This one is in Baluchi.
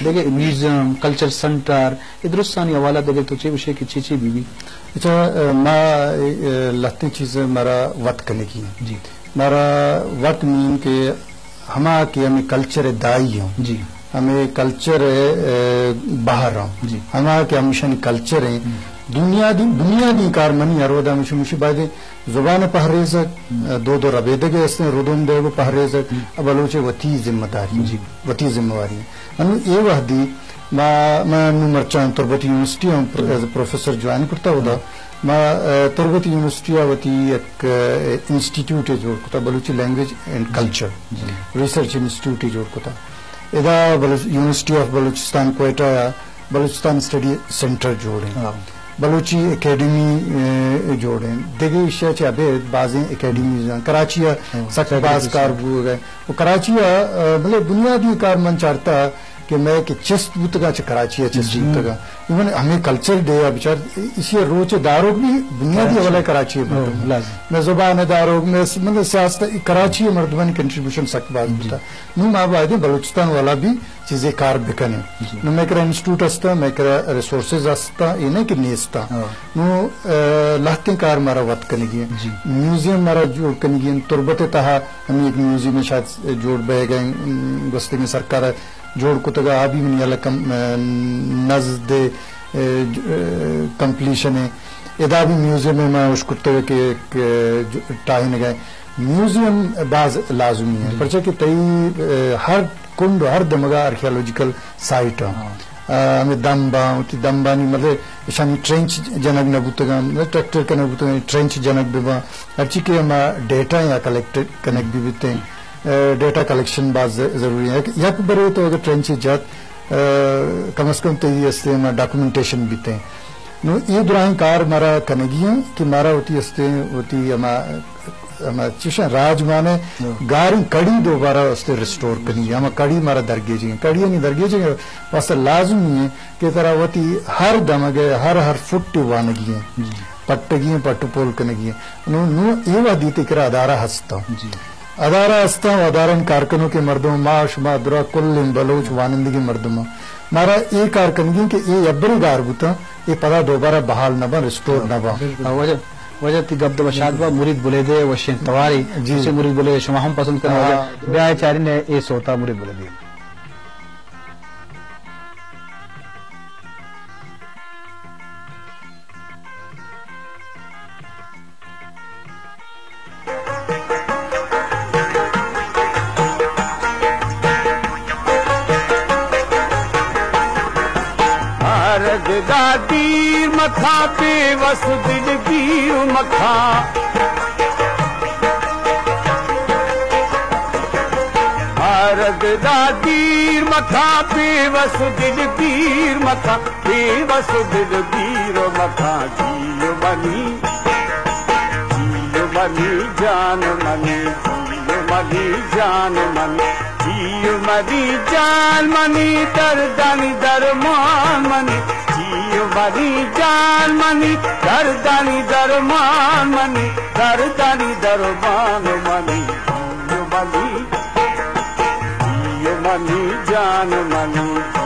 دگہ میوزیم، کلچر سنٹر، اے درستانی حوالہ دگہ تو چے گوشے کہ چے چے بی بی؟ اچھا، ما، اے، لہتیں چیز مارا وت کنگی ہیں۔ جی۔ مارا وت مین کہ ہما کہ ہمیں کلچر دائی ہوں۔ جی۔ ہمیں کلچر، اے، بہر ہوں۔ جی۔ ہما کہ ہمیشانی کلچر ہیں۔ ہم۔ دنیا دی، بنیادی کار منی ہر ودا مشی، مشی باید زبان پہریزگ، ہم۔ دود و ربیدگ استیں، ردوم دیگ و پہریزگ، ہم۔ بلوچ وتی ذمہ داری، جی۔ وتی ذمہ واری۔ انو اے وہدی ما، ما نو مرچاں تربت یونیورسٹی ہم پر-، جی۔ ایز اے پروفیسر جوائن کرتا ہودا۔ ہم۔ ما، اے، تربت یونیورسٹی ء وتی یک، اے، انسٹیٹیوٹ جوڑ کتا، بلوچی لینگویج اینڈ کلچر جی۔ ریسرچ انسٹیٹیوٹ جوڑ کتا۔ ادا بلوچ-، یونیورسٹی آف بلوچستان کوئٹہ ء بلوچستان اسٹڈی سینٹر جوڑ ہیں۔ ہاں۔ بلوچی اکیڈمی، اے، جوڑ ہیں۔ دگہ ایشیا چہ ابید بازیں اکیڈمیز ہیں۔ کراچی ء ہاں، سک باز کار بوگ ء۔ و کراچی ء، اے، بلے بنیادی کار من چارتا کہ مئے کہ چست بوتگا چہ کراچی ء چست جی۔ بوتگا۔ ایون ہمیں کلچر ڈے ء بچار، ایشی ء روچ ء داروگ بھی بنیادی کراچی۔ حوالہ کراچی ء ہاں، مردم۔ لازم۔ مئے زبان ء داروگ، مئے س-، مطلب سیاست ء کراچی ء مردمانی کنٹریبیوشن سک باز جی۔ بوتا۔ نوں ما باید بلوچستان والا بھی چیزے کار بکنیں۔ جی۔ نوں مئے کرا انسٹیٹیوٹ ہستا، مئے کرا ریسورسز ہستا، اے نہ کہ نیستا۔ ہاں۔ نوں، اے، لہتیں کار مارا وت کنگی ہیں۔ جی۔ میوزیم مارا جوڑ کنگی ہیں۔ تربت ء تہا ہمیں ایک میوزیم شاید جوڑ بہ گئے، ام، گوستگیں سرکار جوڑ کتگا، آ بھی منی الکم، اے، نزد، اے، ج-، اے، کمپلیشن ہے۔ ادا بھی میوزیم ء ما اشکتگ کہ ایک، اے، ج-، ٹاہینگ ء۔ میوزیم باز لازمی ہے، جی۔ پرچہ کہ تئی، اے، ہر کنڈ و ہر دمگا آرکیالوجیکل سائٹ ہیں۔ ہاں۔ اے، ہمیں دمباں، وتی دمبانی مطلب اشانی ٹرینچ جنگ نہ بوتگاں، مطلب ٹریکٹر کنگ بوتگاں، ٹرینچ جنگ بباں۔ ہرچی کہ ہما ڈیٹا یا کلیکٹ کنگ بھی بیتے ہیں۔ اے، ڈیٹا کلیکشن باز ض-، ضروری ہے۔ یک برے تو اگر ٹرینچ جات، اے، کم از کم تئی استے ہما ڈاکومنٹیشن بیتے ہیں۔ نوں اے دراہیں کار مارا کنگی ہیں کہ مارا وتی استے وتی ہما، ہما چیشاں راج مانے ہاں۔ گاریں کڑی دوبارہ استے ریسٹور کنی، ہما کڑی مارا درگیجی ہیں۔ کڑی یعنی درگیجی واسطہ لازمی ہیں کہ ترا وتی ہر دمگے ہر، ہر فٹ وانگی ہیں۔ جی۔ پٹگی ہیں، پٹ و پول کنگی ہیں۔ نوں، نوں اے وہدی تئی کرا ادارہ ہستاں۔ جی۔ ادارہ ہستاں و ادارہ کارکنوں کے مردم، ما شما درا کل بلوچ وانندگی مردم۔ مارا اے کار کنگی کہ اے یبرے گار بوتاں، اے پدا دوبارہ بحال نہ باں، ریسٹور نہ باں۔ بالکل۔ واجہ، واجہ تئی گپ دل شاد با، مرید بلیدے وشیں تواری، جی۔ اسے مرید بلیدے شما ہم پسند کرنا ہاں۔ واجہ۔ بیا چارین اے سوتا مرید بلیدے۔ آرگ دا دیر مکھا، بے وس دل گیر مکھا۔ آرگ دا دیر مکھا، بے وس دل گیر مکھا۔ بے وس دل گیر مکھاں، جیو منی، جیو منی جان منی، جیو منی جان منی، جیو منی جان منی، دردانی درمان منی، جیو منی جان منی، دردانی درمان منی، دردانی درمان منی، جیو منی، جیو منی جان منی۔